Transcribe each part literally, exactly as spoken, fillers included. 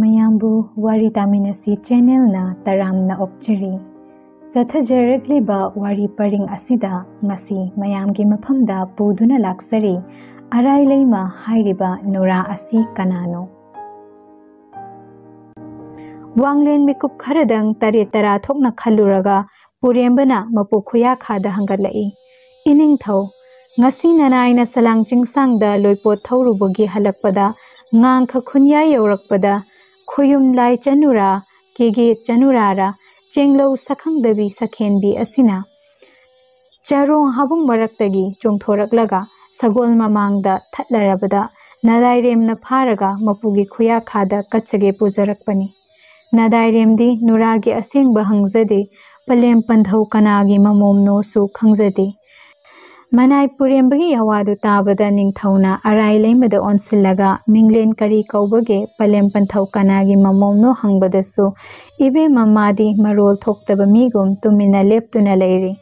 ꯃꯌꯥꯝꯕꯨ ꯋꯥꯔꯤ ꯇꯥꯃꯤꯟꯅꯁꯤ ꯆꯦꯅꯦꯜꯅ ꯇꯔꯥꯝꯅ ꯑꯣꯛꯆꯔꯤ꯫ ꯆꯠꯊꯖꯔꯛꯂꯤꯕ ꯋꯥꯔꯤ ꯄꯔꯤꯡ ꯑꯁꯤꯗ ꯉꯁꯤ ꯃꯌꯥꯝꯒꯤ ꯃꯐꯝꯗ ꯄꯨꯗꯨꯅ ꯂꯥꯛꯆꯔꯤ꯫ ꯑꯔꯥꯏ ꯂꯩꯃ ꯍꯥꯏꯔꯤꯕ ꯅꯨꯔꯥ ꯑꯁꯤ ꯀꯅꯥꯅꯣ? ꯋꯥꯡꯂꯦꯟ ꯃꯤꯀꯨꯞ ꯈꯔꯗꯪ ꯇꯔꯦꯠ ꯇꯔꯥ ꯊꯣꯛꯅ ꯈꯜꯂꯨꯔꯒ ꯄꯨꯔꯦꯝꯕꯅ ꯃꯄꯨ ꯈꯨꯌꯥꯈꯥꯗ ꯍꯪꯒꯠꯂꯛꯏ, "ꯏꯅꯤꯡꯊꯧ, ꯉꯁꯤ ꯅꯅꯥꯏꯅ ꯁꯂꯥꯡ ꯆꯤꯡꯁꯥꯡꯗ ꯂꯣꯏꯄꯣꯠ ꯊꯧꯔꯨꯕꯒꯤ ꯍꯜꯂꯛꯄꯗ, ꯉꯥꯡꯈ ꯈꯨꯟꯌꯥꯏ ꯌꯧꯔꯛꯄꯗ, ꯈꯨꯌꯨꯝ ꯂꯥꯏ ꯆꯅꯨꯔꯥ, ꯀꯦꯒꯦ ꯆꯅꯨꯔꯥꯔ, ꯆꯦꯡꯂꯧ ꯁꯛꯈꯪꯗꯕꯤ ꯁꯈꯦꯟꯕꯤ ꯑꯁꯤꯅ ꯆꯔꯣꯡ ꯍꯥꯕꯨꯡ ꯃꯔꯛꯇꯒꯤ ꯆꯣꯡꯊꯣꯔꯛꯂꯒ ꯁꯒꯣꯜ ꯃꯃꯥꯡꯗ ꯊꯠꯂꯔꯕꯗ ꯅꯗꯥꯏꯔꯦꯝꯅ ꯐꯥꯔꯒ ꯃꯄꯨꯒꯤ ꯈꯨꯌꯥꯈꯥꯗ ꯀꯠꯆꯒꯦ ꯄꯨꯖꯔꯛꯄꯅꯤ꯫ ꯅꯗꯥꯏꯔꯦꯝꯗꯤ ꯅꯨꯔꯥꯒꯤ ꯑꯁꯦꯡꯕ ꯍꯪꯖꯗꯦ, ꯄꯂꯦꯝ ꯄꯟꯊꯧ ꯀꯅꯥꯒꯤ ꯃꯃꯣꯝꯅꯣꯁꯨ ꯈꯪꯖꯗꯦ꯫ ꯃꯅꯥꯏ ꯄꯨꯔꯦꯝꯕꯒꯤ ꯑꯋꯥꯗꯨ ꯇꯥꯕꯗ ꯅꯤꯡꯊꯧꯅ ꯑꯔꯥꯏ ꯂꯩꯃꯗ ꯑꯣꯟꯁꯤꯜꯂꯒ, "ꯃꯤꯡꯂꯦꯟ ꯀꯔꯤ ꯀꯧꯕꯒꯦ? ꯄꯂꯦꯝ ꯄꯟꯊꯧ ꯀꯅꯥꯒꯤ ꯃꯃꯣꯝꯅꯣ?" ꯍꯪꯕꯗꯁꯨ ꯏꯕꯦꯝꯃ ꯃꯥꯗꯤ ꯃꯔꯣꯜ ꯊꯣꯛꯇꯕ ꯃꯤꯒꯨꯝ ꯇꯨꯃꯤꯟꯅ ꯂꯦꯞꯇꯨꯅ ꯂꯩꯔꯤ꯫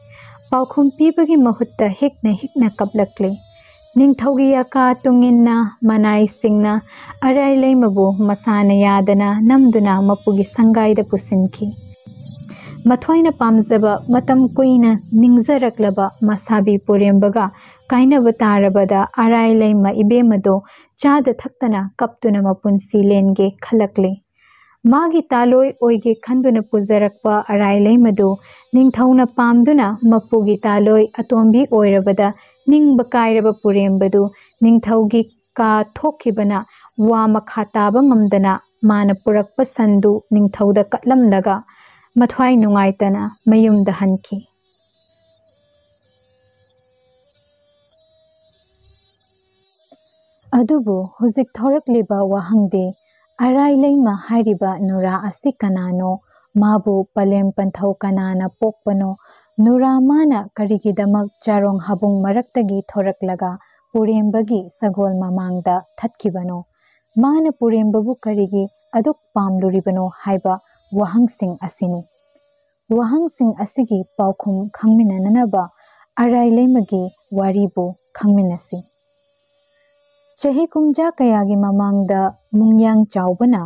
ꯄꯥꯎꯈꯨꯝ ꯄꯤꯕꯒꯤ ꯃꯍꯨꯠꯇ ꯍꯤꯛꯅ ꯍꯤꯛꯅ ꯀꯞꯂꯛꯂꯤ꯫ ꯅꯤꯡꯊꯧꯒꯤ ꯌꯥꯀꯥ ꯇꯨꯡꯏꯟꯅ ꯃꯅꯥꯏꯁꯤꯡꯅ ꯑꯔꯥꯏ ꯂꯩꯃꯕꯨ ꯃꯁꯥꯅ ꯌꯥꯗꯅ ꯅꯝꯗꯨꯅ ꯃꯄꯨꯒꯤ ꯁꯪꯒꯥꯏꯗ ꯄꯨꯁꯤꯟꯈꯤ꯫ ꯃꯊ꯭ꯋꯥꯏꯅ ꯄꯥꯝꯖꯕ, ꯃꯇꯝ ꯀꯨꯏꯅ ꯅꯤꯡꯖꯔꯛꯂꯕ ꯃꯁꯥꯕꯤ ꯄꯨꯔꯦꯝꯕꯒ ꯀꯥꯏꯅꯕ ꯇꯥꯔꯕꯗ ꯑꯔꯥꯏ ꯂꯩꯃ ꯏꯕꯦꯝꯃꯗꯣ ꯆꯥꯗ ꯊꯛꯇꯅ ꯀꯞꯇꯨꯅ ꯃꯄꯨꯟꯁꯤ ꯂꯦꯟꯒꯦ ꯈꯜꯂꯛꯂꯤ꯫ ꯃꯥꯒꯤ ꯇꯥꯂꯣꯏ ꯑꯣꯏꯒꯦ ꯈꯟꯗꯨꯅ ꯄꯨꯖꯔꯛꯄ ꯑꯔꯥꯏ ꯂꯩꯃꯗꯨ ꯅꯤꯡꯊꯧꯅ ꯄꯥꯝꯗꯨꯅ ꯃꯄꯨꯒꯤ ꯇꯥꯂꯣꯏ ꯑꯇꯣꯝꯕꯤ ꯑꯣꯏꯔꯕꯗ ꯅꯤꯡꯕ ꯀꯥꯏꯔꯕ ꯄꯨꯔꯦꯝꯕꯗꯨ ꯅꯤꯡꯊꯧꯒꯤ ꯀꯥ ꯊꯣꯛꯈꯤꯕꯅ ꯋꯥ ꯃꯈꯥ ꯇꯥꯕ ꯉꯝꯗꯅ ꯃꯥꯅ ꯄꯨꯔꯛꯄ ꯁꯟꯗꯨ ꯅꯤꯡꯊꯧꯗ ꯀꯠꯂꯝꯂꯒ ꯃꯊ꯭ꯋꯥꯏ ꯅꯨꯡꯉꯥꯏꯇꯅ ꯃꯌꯨꯝꯗ ꯍꯟꯈꯤ꯫ ꯑꯗꯨꯕꯨ ꯍꯧꯖꯤꯛ ꯊꯣꯔꯛꯂꯤꯕ ꯋꯥꯍꯪꯗꯤ, ꯑꯔꯥꯏ ꯂꯩꯃ ꯍꯥꯏꯔꯤꯕ ꯅꯨꯔꯥ ꯑꯁꯤ ꯀꯅꯥꯅꯣ? ꯃꯥꯕꯨ ꯄꯂꯦꯝ ꯄꯟꯊꯧ ꯀꯅꯥꯅ ꯄꯣꯛꯄꯅꯣ? ꯅꯨꯔꯥ ꯃꯥꯅ ꯀꯔꯤꯒꯤꯗꯃꯛ ꯆꯥꯔꯣꯡ ꯍꯥꯕꯨꯡ ꯃꯔꯛꯇꯒꯤ ꯊꯣꯔꯛꯂꯒ ꯄꯨꯔꯦꯝꯕꯒꯤ ꯁꯒꯣꯜ ꯃꯃꯥꯡꯗ ꯊꯠꯈꯤꯕꯅꯣ? ꯃꯥꯅ ꯄꯨꯔꯦꯝꯕꯕꯨ ꯀꯔꯤꯒꯤ ꯑꯗꯨꯛ ꯄꯥꯝꯂꯨꯔꯤꯕꯅꯣ ꯍꯥꯏꯕ ꯋꯥꯍꯪꯁꯤꯡ ꯑꯁꯤꯅꯤ꯫ ꯋꯥꯍꯪꯁꯤꯡ ꯑꯁꯤꯒꯤ ꯄꯥꯎꯈꯨꯝ ꯈꯪꯃꯤꯟꯅꯅꯅꯕ ꯑꯔꯥꯏ ꯂꯩꯃꯒꯤ ꯋꯥꯔꯤꯕꯨ ꯈꯪꯃꯤꯟꯅꯁꯤ꯫ ꯆꯍꯤ ꯀꯨꯝꯖꯥ ꯀꯌꯥꯒꯤ ꯃꯃꯥꯡꯗ ꯃꯨꯡꯌꯥꯡ ꯆꯥꯎꯕꯅ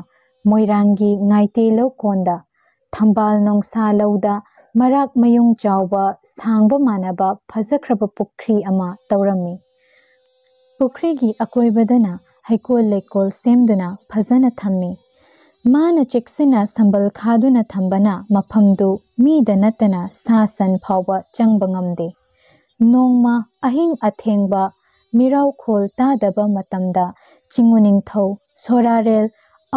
ꯃꯣꯏꯔꯥꯡꯒꯤ ꯉꯥꯏꯇꯦ ꯂꯧꯀꯣꯟꯗ ꯊꯝꯕꯥꯜ ꯅꯣꯡꯁꯥ ꯂꯧꯗ ꯃꯔꯥꯛ ꯃꯌꯨꯡ ꯆꯥꯎꯕ ꯁꯥꯡꯕ ꯃꯥꯟꯅꯕ ꯐꯖꯈ꯭ꯔꯕ ꯄꯨꯈ꯭ꯔꯤ ꯑꯃ ꯇꯧꯔꯝꯃꯤ꯫ ꯄꯨꯈ꯭ꯔꯤꯒꯤ ꯑꯀꯣꯏꯕꯗꯅ ꯍꯩꯀꯣꯜ ꯂꯩꯀꯣꯜ ꯁꯦꯝꯗꯨꯅ ꯐꯖꯅ ꯊꯝꯃꯤ꯫ ꯃꯥꯅ ꯆꯦꯛꯁꯤꯟꯅ ꯁꯝꯕꯜ ꯈꯥꯗꯨꯅ ꯊꯝꯕꯅ ꯃꯐꯝꯗꯨ ꯃꯤꯗ ꯅꯠꯇꯅ ꯁꯥ ꯁꯟ ꯐꯥꯎꯕ ꯆꯪꯕ ꯉꯝꯗꯦ꯫ ꯅꯣꯡꯃ ꯑꯍꯤꯡ ꯑꯊꯦꯡꯕ ꯃꯤꯔꯥꯎꯈꯣꯜ ꯇꯥꯗꯕ ꯃꯇꯝꯗ ꯆꯤꯡꯉꯨ ꯅꯤꯡꯊꯧ ꯁꯣꯔꯥꯔꯦꯜ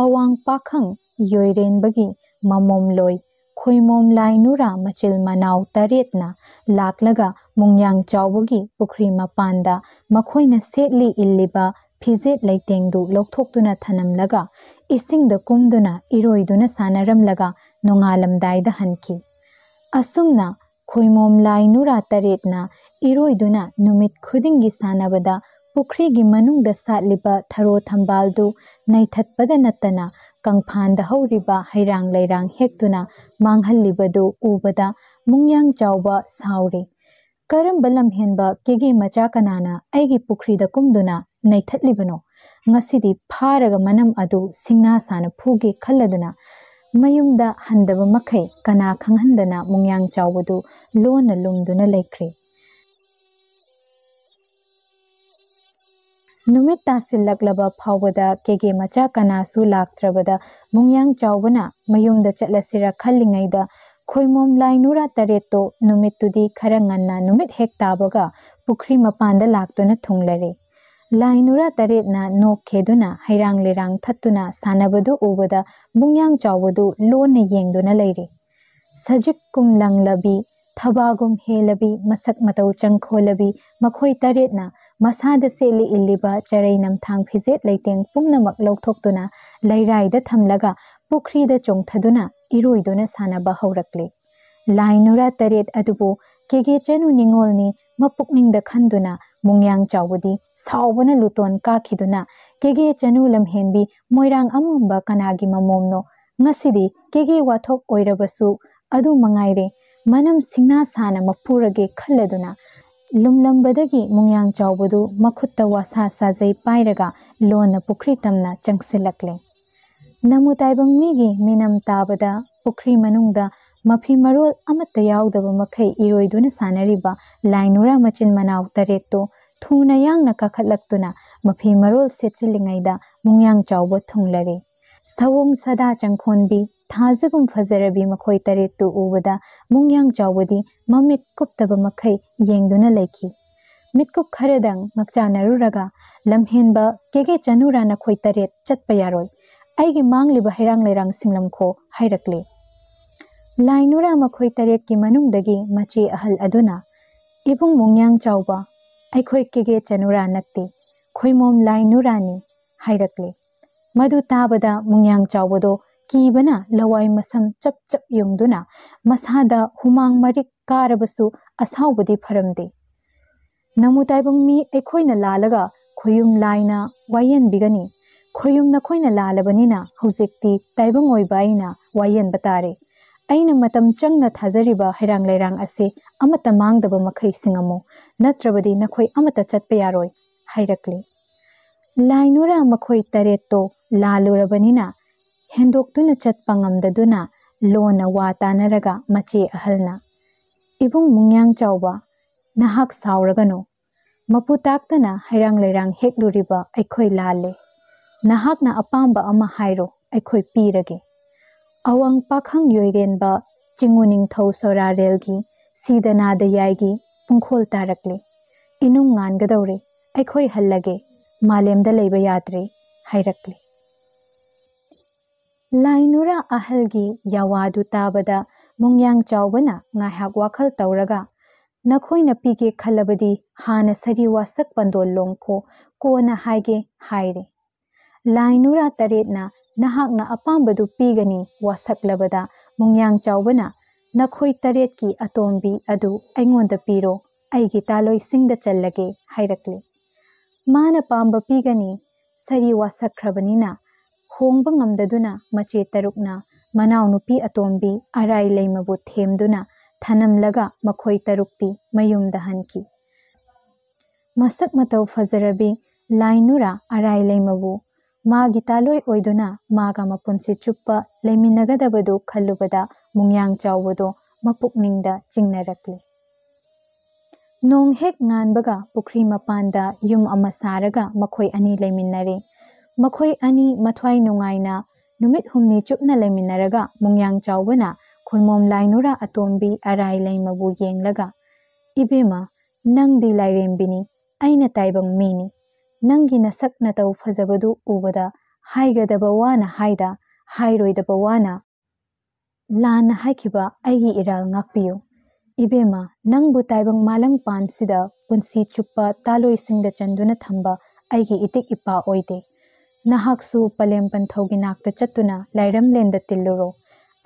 ꯑꯋꯥꯡ ꯄꯥꯈꯪ ꯌꯣꯏꯔꯦꯟꯕꯒꯤ ꯃꯃꯣꯝꯂꯣꯏ ꯈꯣꯏꯃꯣꯝ ꯂꯥꯏ ꯅꯨꯔꯥ ꯃꯆꯤꯜ ꯃꯅꯥꯎ ꯇꯔꯦꯠꯅ ꯂꯥꯛꯂꯒ ꯃꯨꯡꯌꯥꯡ ꯆꯥꯎꯕꯒꯤ ꯄꯨꯈ꯭ꯔꯤ ꯃꯄꯥꯟꯗ ꯃꯈꯣꯏꯅ ꯁꯦꯠꯂꯤ ꯏꯜꯂꯤꯕ ꯐꯤꯖꯦꯠ ꯂꯩꯇꯦꯡꯗꯨ ꯂꯧꯊꯣꯛꯇꯨꯅ ꯊꯅꯝꯂꯒ ꯏꯁꯤꯡꯗ ꯀꯨꯝꯗꯨꯅ ꯏꯔꯣꯏꯗꯨꯅ ꯁꯥꯟꯅꯔꯝꯂꯒ ꯅꯣꯡꯉꯥꯜꯂꯝꯗꯥꯏꯗ ꯍꯟꯈꯤ꯫ ꯑꯁꯨꯝꯅ ꯈꯣꯏꯃꯣꯝ ꯂꯥꯏ ꯅꯨꯔꯥ ꯇꯔꯦꯠꯅ ꯏꯔꯣꯏꯗꯨꯅ ꯅꯨꯃꯤꯠ ꯈꯨꯗꯤꯡꯒꯤ ꯁꯥꯟꯅꯕꯗ ꯄꯨꯈ꯭ꯔꯤꯒꯤ ꯃꯅꯨꯡꯗ ꯁꯥꯠꯂꯤꯕ ꯊꯔꯣ ꯊꯝꯕꯥꯜꯗꯨ ꯅꯩꯊꯠꯄꯗ ꯅꯠꯇꯅ ꯀꯪꯐꯥꯟꯗ ꯍꯧꯔꯤꯕ ꯍꯩꯔꯥꯡ ꯂꯩꯔꯥꯡ ꯍꯦꯛꯇꯨꯅ ꯃꯥꯡꯍꯜꯂꯤꯕꯗꯨ ꯎꯕꯗ ꯃꯨꯡꯌꯥꯡ ꯆꯥꯎꯕ ꯁꯥꯎꯔꯤ꯫ "ꯀꯔꯝꯕ ꯂꯝꯍꯦꯟꯕ ꯀꯦꯒꯦ ꯃꯆꯥ ꯀꯅꯥꯅ ꯑꯩꯒꯤ ꯄꯨꯈ꯭ꯔꯤꯗ ꯀꯨꯝꯗꯨꯅ ꯅꯩꯊꯠꯂꯤꯕꯅꯣ? ꯉꯁꯤꯗꯤ ꯐꯥꯔꯒ ꯃꯅꯝ ꯑꯗꯨ ꯁꯤꯡꯅꯥ ꯁꯥꯅ ꯐꯨꯒꯦ" ꯈꯜꯂꯗꯨꯅ ꯃꯌꯨꯝꯗ ꯍꯟꯗꯕ ꯃꯈꯩ ꯀꯅꯥ ꯈꯪꯍꯟꯗꯅ ꯃꯨꯡꯌꯥꯡ ꯆꯥꯎꯕꯗꯨ ꯂꯣꯟꯅ ꯂꯨꯝꯗꯨꯅ ꯂꯩꯈ꯭ꯔꯦ꯫ ꯅꯨꯃꯤꯠ ꯇꯥꯁꯤꯜꯂꯛꯂꯕ ꯐꯥꯎꯕꯗ ꯀꯦꯒꯦ ꯃꯆꯥ ꯀꯅꯥꯁꯨ ꯂꯥꯛꯇ꯭ꯔꯕꯗ ꯃꯨꯡꯌꯥꯡ ꯆꯥꯎꯕꯅ ꯃꯌꯨꯝꯗ ꯆꯠꯂꯁꯤꯔ ꯈꯜꯂꯤꯉꯩꯗ ꯈꯣꯏꯃꯣꯝ ꯂꯥꯏ ꯅꯨꯔꯥ ꯇꯔꯦꯠꯇꯣ ꯅꯨꯃꯤꯠꯇꯨꯗꯤ ꯈꯔ ꯉꯟꯅ ꯅꯨꯃꯤꯠ ꯍꯦꯛ ꯇꯥꯕꯒ ꯄꯨꯈ꯭ꯔꯤ ꯃꯄꯥꯟꯗ ꯂꯥꯛꯇꯨꯅ ꯊꯨꯡꯂꯔꯦ꯫ ꯂꯥꯏ ꯅꯨꯔꯥ ꯇꯔꯦꯠꯅ ꯅꯣꯛꯈꯦꯗꯨꯅ ꯍꯩꯔꯥꯡ ꯂꯩꯔꯥꯡ ꯊꯠꯇꯨꯅ ꯁꯥꯟꯅꯕꯗꯨ ꯎꯕꯗ ꯃꯨꯡꯌꯥꯡ ꯆꯥꯎꯕꯗꯨ ꯂꯣꯟꯅ ꯌꯦꯡꯗꯨꯅ ꯂꯩꯔꯦ꯫ ꯁꯖꯤꯛ ꯀꯨꯝꯂꯪꯂꯕꯤ, ꯊꯕꯥꯒꯨꯝ ꯍꯦꯜꯂꯕꯤ, ꯃꯁꯛ ꯃꯇꯧ ꯆꯪꯈꯣꯜꯂꯕꯤ ꯃꯈꯣꯏ ꯇꯔꯦꯠꯅ ꯃꯁꯥꯗ ꯁꯦꯠꯂꯤ ꯏꯜꯂꯤꯕ ꯆꯔꯩ ꯅꯝꯊꯥꯡ ꯐꯤꯖꯦꯠ ꯂꯩꯇꯦꯡ ꯄꯨꯝꯅꯃꯛ ꯂꯧꯊꯣꯛꯇꯨꯅ ꯂꯩꯔꯥꯏꯗ ꯊꯝꯂꯒ ꯄꯨꯈ꯭ꯔꯤꯗ ꯆꯣꯡꯊꯗꯨꯅ ꯏꯔꯣꯏꯗꯨꯅ ꯁꯥꯟꯅꯕ ꯍꯧꯔꯛꯂꯦ꯫ ꯂꯥꯏ ꯅꯨꯔꯥ ꯇꯔꯦꯠ ꯑꯗꯨꯕꯨ ꯀꯦꯒꯦ ꯆꯅꯨ ꯅꯤꯉꯣꯜꯅꯤ ꯃꯄꯨꯛꯅꯤꯡꯗ ꯈꯟꯗꯨꯅ ꯃꯨꯡꯌꯥꯡ ꯆꯥꯎꯕꯗꯤ ꯁꯥꯎꯕꯅ ꯂꯨꯇꯣꯟ ꯀꯥꯈꯤꯗꯨꯅ, "ꯀꯦꯒꯦ ꯆꯅꯨ ꯂꯝꯍꯦꯟꯕꯤ ꯃꯣꯏꯔꯥꯡ ꯑꯃꯝꯕ ꯀꯅꯥꯒꯤ ꯃꯃꯣꯝꯅꯣ? ꯉꯁꯤꯗꯤ ꯀꯦꯒꯦ ꯋꯥꯊꯣꯛ ꯑꯣꯏꯔꯕꯁꯨ ꯑꯗꯨ ꯃꯉꯥꯏꯔꯦ, ꯃꯅꯝ ꯁꯤꯡꯅꯥ ꯁꯥꯅ ꯃꯄꯨꯔꯒꯦ" ꯈꯜꯂꯗꯨꯅ ꯂꯨꯝꯂꯝꯕꯗꯒꯤ ꯃꯨꯡꯌꯥꯡ ꯆꯥꯎꯕꯗꯨ ꯃꯈꯨꯠꯇ ꯋꯥꯁꯥ ꯁꯥꯖꯩ ꯄꯥꯏꯔꯒ ꯂꯣꯟꯅ ꯄꯨꯈ꯭ꯔꯤ ꯇꯝꯅ ꯆꯪꯁꯤꯜꯂꯛꯂꯦ꯫ ꯅꯃꯨ ꯇꯥꯏꯕꯪ ꯃꯤꯒꯤ ꯃꯤꯅꯝ ꯇꯥꯕꯗ ꯄꯨꯈ꯭ꯔꯤ ꯃꯅꯨꯡꯗ ꯃꯐꯤ ꯃꯔꯣꯜ ꯑꯃꯠꯇ ꯌꯥꯎꯗꯕ ꯃꯈꯩ ꯏꯔꯣꯏꯗꯨꯅ ꯁꯥꯟꯅꯔꯤꯕ ꯂꯥꯏ ꯅꯨꯔꯥ ꯃꯆꯤꯟ ꯃꯅꯥꯎ ꯇꯔꯦꯠꯇꯨ ꯊꯨꯅ ꯌꯥꯡꯅ ꯀꯥꯈꯠꯂꯛꯇꯨꯅ ꯃꯐꯤ ꯃꯔꯣꯜ ꯁꯦꯠꯆꯤꯜꯂꯤꯉꯩꯗ ꯃꯨꯡꯌꯥꯡ ꯆꯥꯎꯕ ꯊꯨꯡꯂꯔꯦ꯫ ꯁꯑꯣꯡ ꯁꯥꯗꯥ ꯆꯪꯈꯣꯟꯕꯤ, ꯊꯥꯖꯒꯨꯝ ꯐꯖꯔꯕꯤ ꯃꯈꯣꯏ ꯇꯔꯦꯠꯇꯨ ꯎꯕꯗ ꯃꯨꯡꯌꯥꯡ ꯆꯥꯎꯕꯗꯤ ꯃꯃꯤꯠ ꯀꯨꯞꯇꯕ ꯃꯈꯩ ꯌꯦꯡꯗꯨꯅ ꯂꯩꯈꯤ꯫ ꯃꯤꯠꯀꯨꯞ ꯈꯔꯗꯪ ꯉꯛꯆꯥꯟꯅꯔꯨꯔꯒ, "ꯂꯝꯍꯦꯟꯕ ꯀꯦꯒꯦ ꯆꯅꯨꯔꯥ, ꯅꯈꯣꯏ ꯇꯔꯦꯠ ꯆꯠꯄ ꯌꯥꯔꯣꯏ꯫ ꯑꯩꯒꯤ ꯃꯥꯡꯂꯤꯕ ꯍꯩꯔꯥꯡ ꯂꯩꯔꯥꯡ ꯁꯤꯡꯂꯝꯈꯣ" ꯍꯥꯏꯔꯛꯂꯦ꯫ ꯂꯥꯏ ꯅꯨꯔꯥ ꯃꯈꯣꯏ ꯇꯔꯦꯠꯀꯤ ꯃꯅꯨꯡꯗꯒꯤ ꯃꯆꯦ ꯑꯍꯜ ꯑꯗꯨꯅ, "ꯏꯕꯨꯡ ꯃꯨꯡꯌꯥꯡ ꯆꯥꯎꯕ, ꯑꯩꯈꯣꯏ ꯀꯦꯒꯦ ꯆꯅꯨꯔꯥ ꯅꯠꯇꯦ, ꯈꯣꯏꯃꯣꯝ ꯂꯥꯏ ꯅꯨꯔꯥꯅꯤ" ꯍꯥꯏꯔꯛꯂꯦ꯫ ꯃꯗꯨ ꯇꯥꯕꯗ ꯃꯨꯡꯌꯥꯡ ꯆꯥꯎꯕꯗꯣ ꯀꯤꯕꯅ ꯂꯋꯥꯏ ꯃꯁꯝ ꯆꯞ ꯆꯞ ꯌꯨꯡꯗꯨꯅ ꯃꯁꯥꯗ ꯍꯨꯃꯥꯡ ꯃꯔꯤꯛ ꯀꯥꯔꯕꯁꯨ ꯑꯁꯥꯎꯕꯗꯤ ꯐꯔꯝꯗꯦ꯫ "ꯅꯃꯨ ꯇꯥꯏꯕꯪ ꯃꯤ ꯑꯩꯈꯣꯏꯅ ꯂꯥꯜꯂꯒ ꯈꯣꯌꯨꯝ ꯂꯥꯏꯅ ꯋꯥꯌꯦꯟꯕꯤꯒꯅꯤ꯫ ꯈꯣꯌꯨꯝ ꯅꯈꯣꯏꯅ ꯂꯥꯜꯂꯕꯅꯤꯅ ꯍꯧꯖꯤꯛꯇꯤ ꯇꯥꯏꯕꯪ ꯑꯣꯏꯕ ꯑꯩꯅ ꯋꯥꯌꯦꯟꯕ ꯇꯥꯔꯦ꯫ ꯑꯩꯅ ꯃꯇꯝ ꯆꯪꯅ ꯊꯥꯖꯔꯤꯕ ꯍꯩꯔꯥꯡ ꯂꯩꯔꯥꯡ ꯑꯁꯤ ꯑꯃꯠꯇ ꯃꯥꯡꯗꯕ ꯃꯈꯩ ꯁꯤꯡꯉꯝꯃꯨ, ꯅꯠꯇ꯭ꯔꯕꯗꯤ ꯅꯈꯣꯏ ꯑꯃꯠꯇ ꯆꯠꯄ ꯌꯥꯔꯣꯏ" ꯍꯥꯏꯔꯛꯂꯤ꯫ ꯂꯥꯏ ꯅꯨꯔꯥ ꯃꯈꯣꯏ ꯇꯔꯦꯠꯇꯣ ꯂꯥꯜꯂꯨꯔꯕꯅꯤꯅ ꯍꯦꯟꯗꯣꯛꯇꯨꯅ ꯆꯠꯄ ꯉꯝꯗꯗꯨꯅ ꯂꯣꯟꯅ ꯋꯥ ꯇꯥꯅꯔꯒ ꯃꯆꯦ ꯑꯍꯜꯅ, "ꯏꯕꯨꯡ ꯃꯨꯡꯌꯥꯡ ꯆꯥꯎꯕ, ꯅꯍꯥꯛ ꯁꯥꯎꯔꯒꯅꯨ꯫ ꯃꯄꯨ ꯇꯥꯛꯇꯅ ꯍꯩꯔꯥꯡ ꯂꯩꯔꯥꯡ ꯍꯦꯛꯂꯨꯔꯤꯕ ꯑꯩꯈꯣꯏ ꯂꯥꯜꯂꯦ꯫ ꯅꯍꯥꯛꯅ ꯑꯄꯥꯝꯕ ꯑꯃ ꯍꯥꯏꯔꯣ, ꯑꯩꯈꯣꯏ ꯄꯤꯔꯒꯦ꯫ ꯑꯋꯥꯡ ꯄꯥꯈꯪ ꯌꯣꯏꯔꯦꯟꯕ ꯆꯤꯡꯉꯨ ꯅꯤꯡꯊꯧ ꯁꯣꯔꯥꯔꯦꯜꯒꯤ ꯁꯤꯗ ꯅꯥꯗ ꯌꯥꯏꯒꯤ ꯄꯨꯡꯈꯣꯜ ꯇꯥꯔꯛꯂꯦ꯫ ꯏꯅꯨꯡ ꯉꯥꯟꯒꯗꯧꯔꯦ꯫ ꯑꯩꯈꯣꯏ ꯍꯜꯂꯒꯦ꯫ ꯃꯥꯂꯦꯝꯗ ꯂꯩꯕ ꯌꯥꯗ꯭ꯔꯦ" ꯍꯥꯏꯔꯛꯂꯦ꯫ ꯂꯥꯏ ꯅꯨꯔꯥ ꯑꯍꯜꯒꯤ ꯌꯥꯋꯥꯗꯨ ꯇꯥꯕꯗ ꯃꯨꯡꯌꯥꯡ ꯆꯥꯎꯕꯅ ꯉꯥꯏꯍꯥꯛ ꯋꯥꯈꯜ ꯇꯧꯔꯒ, "ꯅꯈꯣꯏꯅ ꯄꯤꯒꯦ ꯈꯜꯂꯕꯗꯤ ꯍꯥꯟꯅ ꯁꯥꯔꯤ ꯋꯥꯁꯛ ꯄꯟꯗꯣꯜ ꯂꯣꯡꯈꯣ, ꯀꯣꯟꯅ ꯍꯥꯏꯒꯦ" ꯍꯥꯏꯔꯦ꯫ ꯂꯥꯏ ꯅꯨꯔꯥ ꯇꯔꯦꯠꯅ ꯅꯍꯥꯛꯅ ꯑꯄꯥꯝꯕꯗꯨ ꯄꯤꯒꯅꯤ ꯋꯥꯁꯛꯂꯕꯗ ꯃꯨꯡꯌꯥꯡ ꯆꯥꯎꯕꯅ, "ꯅꯈꯣꯏ ꯇꯔꯦꯠꯀꯤ ꯑꯇꯣꯝꯕꯤ ꯑꯗꯨ ꯑꯩꯉꯣꯟꯗ ꯄꯤꯔꯣ, ꯑꯩꯒꯤ ꯇꯥꯂꯣꯏꯁꯤꯡꯗ ꯆꯜꯂꯒꯦ" ꯍꯥꯏꯔꯛꯂꯤ꯫ ꯃꯥꯅ ꯄꯥꯝꯕ ꯄꯤꯒꯅꯤ꯫ ꯁꯥꯔꯤ ꯋꯥꯁꯛꯈ꯭ꯔꯕꯅꯤꯅ ꯍꯣꯡꯕ ꯉꯝꯗꯗꯨꯅ ꯃꯆꯦ ꯇꯔꯨꯛꯅ ꯃꯅꯥꯎꯅꯨꯄꯤ ꯑꯇꯣꯝꯕꯤ ꯑꯔꯥꯏ ꯂꯩꯃꯕꯨ ꯊꯦꯝꯗꯨꯅ ꯊꯅꯝꯂꯒ ꯃꯈꯣꯏ ꯇꯔꯨꯛꯇꯤ ꯃꯌꯨꯝꯗ ꯍꯟꯈꯤ꯫ ꯃꯁꯛ ꯃꯇꯧ ꯐꯖꯔꯕꯤ ꯂꯥꯏ ꯅꯨꯔꯥ ꯑꯔꯥꯏ ꯂꯩꯃꯕꯨ ꯃꯥꯒꯤ ꯇꯥꯂꯣꯏ ꯑꯣꯏꯗꯨꯅ ꯃꯥꯒ ꯃꯄꯨꯟꯁꯤ ꯆꯨꯞꯄ ꯂꯩꯃꯤꯟꯅꯒꯗꯕꯗꯨ ꯈꯜꯂꯨꯕꯗ ꯃꯨꯡꯌꯥꯡ ꯆꯥꯎꯕꯗꯣ ꯃꯄꯨꯛꯅꯤꯡꯗ ꯆꯤꯡꯅꯔꯛꯂꯤ꯫ ꯅꯣꯡ ꯍꯦꯛ ꯉꯥꯟꯕꯒ ꯄꯨꯈ꯭ꯔꯤ ꯃꯄꯥꯟꯗ ꯌꯨꯝ ꯑꯃ ꯁꯥꯔꯒ ꯃꯈꯣꯏ ꯑꯅꯤ ꯂꯩꯃꯤꯟꯅꯔꯦ꯫ ꯃꯈꯣꯏ ꯑꯅꯤ ꯃꯊ꯭ꯋꯥꯏ ꯅꯨꯡꯉꯥꯏꯅ ꯅꯨꯃꯤꯠ ꯍꯨꯝꯅꯤ ꯆꯨꯞꯅ ꯂꯩꯃꯤꯟꯅꯔꯒ ꯃꯨꯡꯌꯥꯡ ꯆꯥꯎꯕꯅ ꯈꯣꯏꯃꯣꯝ ꯂꯥꯏꯅꯨꯔꯥ ꯑꯇꯣꯝꯕꯤ ꯑꯔꯥꯏ ꯂꯩꯃꯕꯨ ꯌꯦꯡꯂꯒ, "ꯏꯕꯦꯝꯃ, ꯅꯪꯗꯤ ꯂꯥꯏꯔꯦꯝꯕꯤꯅꯤ, ꯑꯩꯅ ꯇꯥꯏꯕꯪ ꯃꯤꯅꯤ꯫ ꯅꯪꯒꯤ ꯅꯁꯛ ꯅꯇꯧ ꯐꯖꯕꯗꯨ ꯎꯕꯗ ꯍꯥꯏꯒꯗꯕ ꯋꯥꯅ ꯍꯥꯏꯗ, ꯍꯥꯏꯔꯣꯏꯗꯕ ꯋꯥꯅ ꯂꯥꯟꯅ ꯍꯥꯏꯈꯤꯕ ꯑꯩꯒꯤ ꯏꯔꯥꯜ ꯉꯥꯛꯄꯤꯌꯨ꯫ ꯏꯕꯦꯝꯃ, ꯅꯪꯕꯨ ꯇꯥꯏꯕꯪ ꯃꯥꯂꯪ ꯄꯥꯟꯁꯤꯗ ꯄꯨꯟꯁꯤ ꯆꯨꯞꯄ ꯇꯥꯂꯣꯏꯁꯤꯡꯗ ꯆꯟꯗꯨꯅ ꯊꯝꯕ ꯑꯩꯒꯤ ꯏꯇꯤꯛ ꯏꯄꯥ ꯑꯣꯏꯗꯦ꯫ ꯅꯍꯥꯛꯁꯨ ꯄꯂꯦꯝ ꯄꯟꯊꯧꯒꯤ ꯅꯥꯛꯇ ꯆꯠꯇꯨꯅ ꯂꯥꯏꯔꯝꯂꯦꯟꯗ ꯇꯤꯜꯂꯨꯔꯣ꯫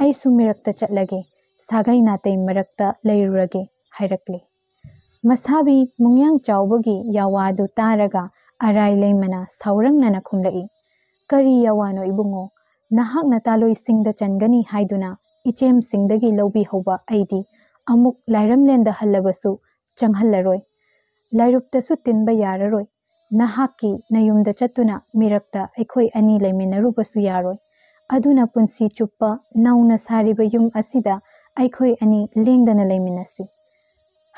ꯑꯩꯁꯨ ꯃꯤꯔꯛꯇ ꯆꯠꯂꯒꯦ, ꯁꯥꯒꯩ ꯅꯥꯇꯩ ꯃꯔꯛꯇ ꯂꯩꯔꯨꯔꯒꯦ" ꯍꯥꯏꯔꯛꯂꯦ꯫ ꯃꯁꯥꯕꯤ ꯃꯨꯡꯌꯥꯡ ꯆꯥꯎꯕꯒꯤ ꯌꯥꯋꯥꯗꯨ ꯇꯥꯔꯒ ꯑꯔꯥꯏ ꯂꯩꯃꯅ ꯁꯥꯎꯔꯪꯅꯅ ꯈꯨꯝꯂꯛꯏ, "ꯀꯔꯤ ꯌꯥꯋꯥꯅꯣ ꯏꯕꯨꯡꯉꯣ? ꯅꯍꯥꯛꯅ ꯇꯥꯂꯣꯏꯁꯤꯡꯗ ꯆꯟꯒꯅꯤ ꯍꯥꯏꯗꯨꯅ ꯏꯆꯦꯝꯁꯤꯡꯗꯒꯤ ꯂꯧꯕꯤꯍꯧꯕ ꯑꯩꯗꯤ ꯑꯃꯨꯛ ꯂꯥꯏꯔꯝꯂꯦꯟꯗ ꯍꯜꯂꯕꯁꯨ ꯆꯪꯍꯜꯂꯔꯣꯏ꯫ ꯂꯥꯏꯔꯨꯞꯇꯁꯨ ꯇꯤꯟꯕ ꯌꯥꯔꯔꯣꯏ꯫ ꯅꯍꯥꯛꯀꯤ ꯅꯌꯨꯝꯗ ꯆꯠꯇꯨꯅ ꯃꯤꯔꯛꯇ ꯑꯩꯈꯣꯏ ꯑꯅꯤ ꯂꯩꯃꯤꯟꯅꯔꯨꯕꯁꯨ ꯌꯥꯔꯣꯏ꯫ ꯑꯗꯨꯅ ꯄꯨꯟꯁꯤ ꯆꯨꯞꯄ ꯅꯧꯅ ꯁꯥꯔꯤꯕ ꯌꯨꯝ ꯑꯁꯤꯗ ꯑꯩꯈꯣꯏ ꯑꯅꯤ ꯂꯦꯡꯗꯅ ꯂꯩꯃꯤꯟꯅꯁꯤ"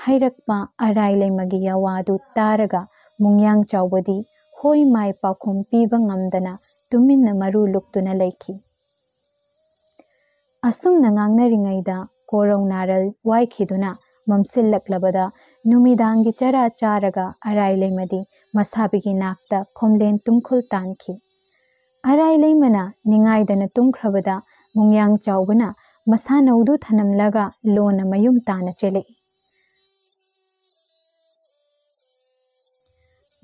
ꯍꯥꯏꯔꯛꯄ ꯑꯔꯥꯏ ꯂꯩꯃꯒꯤ ꯌꯥꯋꯥꯗꯨ ꯇꯥꯔꯒ ꯃꯨꯡꯌꯥꯡ ꯆꯥꯎꯕꯗꯤ ꯍꯣꯏ ꯃꯥꯏ ꯄꯥꯎꯈꯨꯝ ꯄꯤꯕ ꯉꯝꯗꯅ ꯇꯨꯃꯤꯟꯅ ꯃꯔꯨ ꯂꯨꯛꯇꯨꯅ ꯂꯩꯈꯤ꯫ ꯑꯁꯨꯝꯅ ꯉꯥꯡꯅꯔꯤꯉꯩꯗ ꯀꯣꯔꯧ ꯅꯥꯔꯜ ꯋꯥꯏꯈꯤꯗꯨꯅ ꯃꯝꯁꯤꯜꯂꯛꯂꯕꯗ ꯅꯨꯃꯤꯗꯥꯡꯒꯤ ꯆꯔꯥ ꯆꯥꯔꯒ ꯑꯔꯥꯏ ꯂꯩꯃꯗꯤ ꯃꯁꯥꯕꯤꯒꯤ ꯅꯥꯛꯇ ꯈꯣꯝꯂꯦꯟ ꯇꯨꯝꯈꯨꯜ ꯇꯥꯟꯈꯤ꯫ ꯑꯔꯥꯏ ꯂꯩꯃꯅ ꯅꯤꯡꯉꯥꯏꯗꯅ ꯇꯨꯝꯈ꯭ꯔꯕꯗ ꯃꯨꯡꯌꯥꯡ ꯆꯥꯎꯕꯅ ꯃꯁꯥꯅꯧꯗꯨ ꯊꯅꯝꯂꯒ ꯂꯣꯟꯅ ꯃꯌꯨꯝ ꯇꯥꯅ ꯆꯦꯜꯂꯛꯏ꯫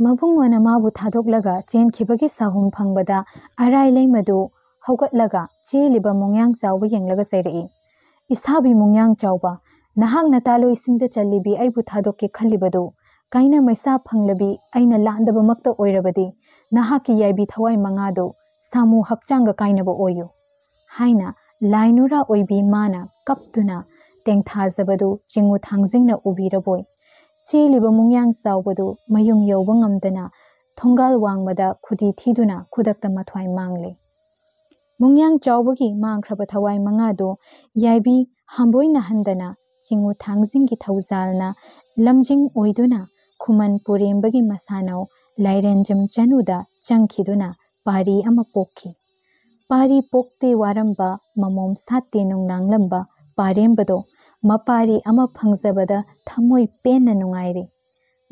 ꯃꯕꯨꯡꯉꯣꯅ ꯃꯥꯕꯨ ꯊꯥꯗꯣꯛꯂꯒ ꯆꯦꯟꯈꯤꯕꯒꯤ ꯁꯥꯍꯨꯝ ꯐꯪꯕꯗ ꯑꯔꯥꯏ ꯂꯩꯃꯗꯨ ꯍꯧꯒꯠꯂꯒ ꯆꯦꯜꯂꯤꯕ ꯃꯨꯡꯌꯥꯡ ꯆꯥꯎꯕ ꯌꯦꯡꯂꯒ ꯆꯩꯔꯛꯏ, "ꯏꯁꯥꯕꯤ ꯃꯨꯡꯌꯥꯡ ꯆꯥꯎꯕ, ꯅꯍꯥꯛꯅ ꯇꯥꯂꯣꯏꯁꯤꯡꯗ ꯆꯜꯂꯤꯕꯤ ꯑꯩꯕꯨ ꯊꯥꯗꯣꯛꯀꯦ ꯈꯜꯂꯤꯕꯗꯨ ꯀꯥꯏꯅ ꯃꯩꯁꯥ ꯐꯪꯂꯕꯤ ꯑꯩꯅ ꯂꯥꯟꯗꯕꯃꯛꯇ ꯑꯣꯏꯔꯕꯗꯤ ꯅꯍꯥꯛꯀꯤ ꯌꯥꯏꯕꯤ ꯊꯋꯥꯏ ꯃꯉꯥꯗꯨ ꯁꯥꯃꯨ ꯍꯛꯆꯥꯡꯒ ꯀꯥꯏꯅꯕ ꯑꯣꯏꯌꯨ" ꯍꯥꯏꯅ ꯂꯥꯏꯅꯨꯔꯥ ꯑꯣꯏꯕꯤ ꯃꯥꯅ ꯀꯞꯇꯨꯅ ꯇꯦꯡꯊꯥꯖꯕꯗꯨ ꯆꯤꯡꯉꯨ ꯊꯥꯡꯖꯤꯡꯅ ꯎꯕꯤꯔꯕꯣꯏ꯫ ꯆꯦꯜꯂꯤꯕ ꯃꯨꯡꯌꯥꯡ ꯆꯥꯎꯕꯗꯨ ꯃꯌꯨꯝ ꯌꯧꯕ ꯉꯝꯗꯅ ꯊꯣꯡꯒꯥꯜ ꯋꯥꯡꯃꯗ ꯈꯨꯗꯤ ꯊꯤꯗꯨꯅ ꯈꯨꯗꯛꯇ ꯃꯊ꯭ꯋꯥꯏ ꯃꯥꯡꯂꯦ꯫ ꯃꯨꯡꯌꯥꯡ ꯆꯥꯎꯕꯒꯤ ꯃꯥꯡꯈ꯭ꯔꯕ ꯊꯋꯥꯏ ꯃꯉꯥꯗꯨ ꯌꯥꯏꯕꯤ ꯍꯥꯝꯕꯣꯏꯅꯍꯟꯗꯅ ꯆꯤꯡꯉꯨ ꯊꯥꯡꯖꯤꯡꯒꯤ ꯊꯧꯖꯥꯜꯅ ꯂꯝꯖꯤꯡ ꯑꯣꯏꯗꯨꯅ ꯈꯨꯃꯟ ꯄꯨꯔꯦꯝꯕꯒꯤ ꯃꯁꯥꯅꯧ ꯂꯥꯏꯔꯦꯟꯖꯝ ꯆꯅꯨꯗ ꯆꯪꯈꯤꯗꯨꯅ ꯄꯥꯔꯤ ꯑꯃ ꯄꯣꯛꯈꯤ꯫ ꯄꯥꯔꯤ ꯄꯣꯛꯇꯦ ꯋꯥꯔꯝꯕ, ꯃꯃꯣꯝ ꯁꯥꯠꯇꯦ ꯅꯨꯡꯅꯥꯡꯂꯝꯕ ꯄꯥꯔꯦꯝꯕꯗꯣ ꯃꯄꯥꯔꯤ ꯑꯃ ꯐꯪꯖꯕꯗ ꯊꯃꯣꯏ ꯄꯦꯟꯅ ꯅꯨꯡꯉꯥꯏꯔꯦ꯫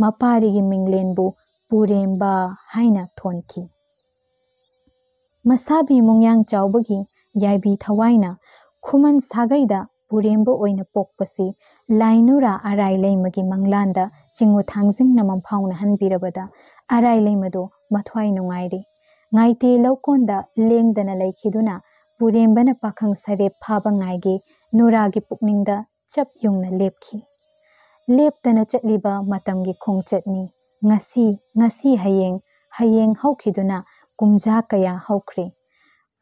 ꯃꯄꯥꯔꯤꯒꯤ ꯃꯤꯡꯂꯦꯟꯕꯨ ꯄꯨꯔꯦꯝꯕ ꯍꯥꯏꯅ ꯊꯣꯟꯈꯤ꯫ ꯃꯁꯥꯕꯤ ꯃꯨꯡꯌꯥꯡ ꯆꯥꯎꯕꯒꯤ ꯌꯥꯏꯕꯤ ꯊꯋꯥꯏꯅ ꯈꯨꯃꯟ ꯁꯥꯒꯩꯗ ꯄꯨꯔꯦꯝꯕ ꯑꯣꯏꯅ ꯄꯣꯛꯄꯁꯤ ꯂꯥꯏꯅꯨꯔꯥ ꯑꯔꯥꯏ ꯂꯩꯃꯒꯤ ꯃꯪꯂꯥꯟꯗ ꯆꯤꯡꯉꯨ ꯊꯥꯡꯖꯤꯡꯅ ꯃꯝꯐꯥꯎꯅꯍꯟꯕꯤꯔꯕꯗ ꯑꯔꯥꯏ ꯂꯩꯃꯗꯨ ꯃꯊ꯭ꯋꯥꯏ ꯅꯨꯡꯉꯥꯏꯔꯦ꯫ ꯉꯥꯏꯇꯦ ꯂꯧꯀꯣꯟꯗ ꯂꯦꯡꯗꯅ ꯂꯩꯈꯤꯗꯨꯅ ꯄꯨꯔꯦꯝꯕꯅ ꯄꯥꯈꯪ ꯁꯔꯦꯞ ꯐꯥꯕ ꯉꯥꯏꯒꯦ ꯅꯨꯔꯥꯒꯤ ꯄꯨꯛꯅꯤꯡꯗ ꯆꯞ ꯌꯨꯡꯅ ꯂꯦꯞꯈꯤ꯫ ꯂꯦꯞꯇꯅ ꯆꯠꯂꯤꯕ ꯃꯇꯝꯒꯤ ꯈꯣꯡꯆꯠꯅꯤ꯫ ꯉꯁꯤ, ꯉꯁꯤ ꯍꯌꯦꯡ, ꯍꯌꯦꯡ ꯍꯧꯈꯤꯗꯨꯅ ꯀꯨꯝꯖꯥ ꯀꯌꯥ ꯍꯧꯈ꯭ꯔꯦ꯫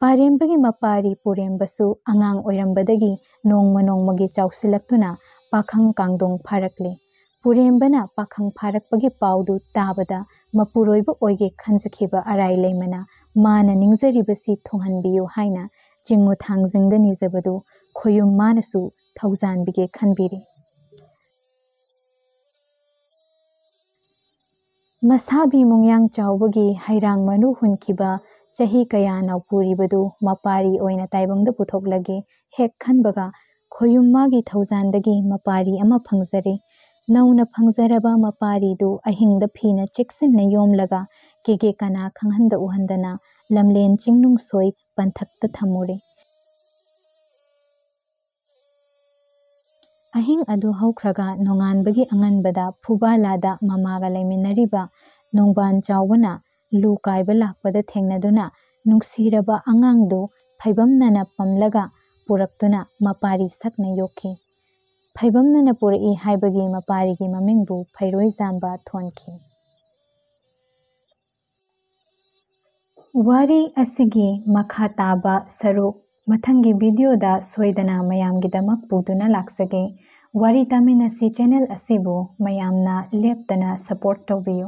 ꯄꯥꯔꯦꯝꯕꯒꯤ ꯃꯄꯥꯔꯤ ꯄꯨꯔꯦꯝꯕꯁꯨ ꯑꯉꯥꯡ ꯑꯣꯏꯔꯝꯕꯗꯒꯤ ꯅꯣꯡꯃ ꯅꯣꯡꯃꯒꯤ ꯆꯥꯎꯁꯤꯜꯂꯛꯇꯨꯅ ꯄꯥꯈꯪ ꯀꯥꯡꯗꯣꯡ ꯐꯥꯔꯛꯂꯦ꯫ ꯄꯨꯔꯦꯝꯕꯅ ꯄꯥꯈꯪ ꯐꯥꯔꯛꯄꯒꯤ ꯄꯥꯎꯗꯨ ꯇꯥꯕꯗ ꯃꯄꯨꯔꯣꯏꯕ ꯑꯣꯏꯒꯦ ꯈꯟꯖꯈꯤꯕ ꯑꯔꯥꯏ ꯂꯩꯃꯅ ꯃꯥꯅ ꯅꯤꯡꯖꯔꯤꯕꯁꯤ ꯊꯨꯡꯍꯟꯕꯤꯌꯨ ꯍꯥꯏꯅ ꯆꯤꯡꯉꯨ ꯊꯥꯡꯖꯤꯡꯗ ꯅꯤꯖꯕꯗꯨ ꯈꯣꯌꯨꯝ ꯃꯥꯅꯁꯨ ꯊꯧꯖꯥꯟꯕꯤꯒꯦ ꯈꯟꯕꯤꯔꯤ꯫ ꯃꯁꯥꯕꯤ ꯃꯨꯡꯌꯥꯡ ꯆꯥꯎꯕꯒꯤ ꯍꯩꯔꯥꯡ ꯃꯔꯨ ꯍꯨꯟꯈꯤꯕ ꯆꯍꯤ ꯀꯌꯥ ꯅꯥꯎꯄꯨꯔꯤꯕꯗꯨ ꯃꯄꯥꯔꯤ ꯑꯣꯏꯅ ꯇꯥꯏꯕꯪꯗ ꯄꯨꯊꯣꯛꯂꯒꯦ ꯍꯦꯛ ꯈꯟꯕꯒ ꯈꯣꯌꯨꯝ ꯃꯥꯒꯤ ꯊꯧꯖꯥꯟꯗꯒꯤ ꯃꯄꯥꯔꯤ ꯑꯃ ꯐꯪꯖꯔꯦ꯫ ꯅꯧꯅ ꯐꯪꯖꯔꯕ ꯃꯄꯥꯔꯤꯗꯨ ꯑꯍꯤꯡꯗ ꯐꯤꯅ ꯆꯦꯛꯁꯤꯟꯅ ꯌꯣꯝꯂꯒ ꯀꯦꯒꯦ ꯀꯅꯥ ꯈꯪꯍꯟꯗ ꯎꯍꯟꯗꯅ ꯂꯝꯂꯦꯟ ꯆꯤꯡꯅꯨꯡ ꯁꯣꯏ ꯄꯟꯊꯛꯇ ꯊꯝꯃꯨꯔꯦ꯫ ꯑꯍꯤꯡ ꯑꯗꯨ ꯍꯧꯈ꯭ꯔꯒ ꯅꯣꯡꯉꯥꯟꯕꯒꯤ ꯑꯉꯟꯕꯗ ꯐꯨꯕꯥꯂꯥꯗ ꯃꯃꯥꯒ ꯂꯩꯃꯤꯟꯅꯔꯤꯕ ꯅꯣꯡꯕꯥꯟ ꯆꯥꯎꯕꯅ ꯂꯨ ꯀꯥꯏꯕ ꯂꯥꯛꯄꯗ ꯊꯦꯡꯅꯗꯨꯅ ꯅꯨꯡꯁꯤꯔꯕ ꯑꯉꯥꯡꯗꯨ ꯐꯩꯕꯝꯅꯅ ꯄꯝꯂꯒ ꯄꯨꯔꯛꯇꯨꯅ ꯃꯄꯥꯔꯤ ꯁꯛꯅ ꯌꯣꯛꯈꯤ꯫ ꯐꯩꯕꯝꯅꯅ ꯄꯨꯔꯛꯏ ꯍꯥꯏꯕꯒꯤ ꯃꯄꯥꯔꯤꯒꯤ ꯃꯃꯤꯡꯕꯨ ꯐꯩꯔꯣꯏꯖꯥꯝꯕ ꯊꯣꯟꯈꯤ꯫ ꯋꯥꯔꯤ ꯑꯁꯤꯒꯤ ꯃꯈꯥ ꯇꯥꯕ ꯁꯔꯨꯛ ꯃꯊꯪꯒꯤ ꯚꯤꯗꯤꯑꯣꯗ ꯁꯣꯏꯗꯅ ꯃꯌꯥꯝꯒꯤꯗꯃꯛ ꯄꯨꯗꯨꯅ ꯂꯥꯛꯆꯒꯦ꯫ ꯋꯥꯔꯤ ꯇꯥꯃꯤꯟꯅꯁꯤ ꯆꯦꯅꯦꯜ ꯑꯁꯤꯕꯨ ꯃꯌꯥꯝꯅ ꯂꯦꯞꯇꯅ ꯁꯄꯣꯔꯠ ꯇꯧꯕꯤꯌꯨ꯫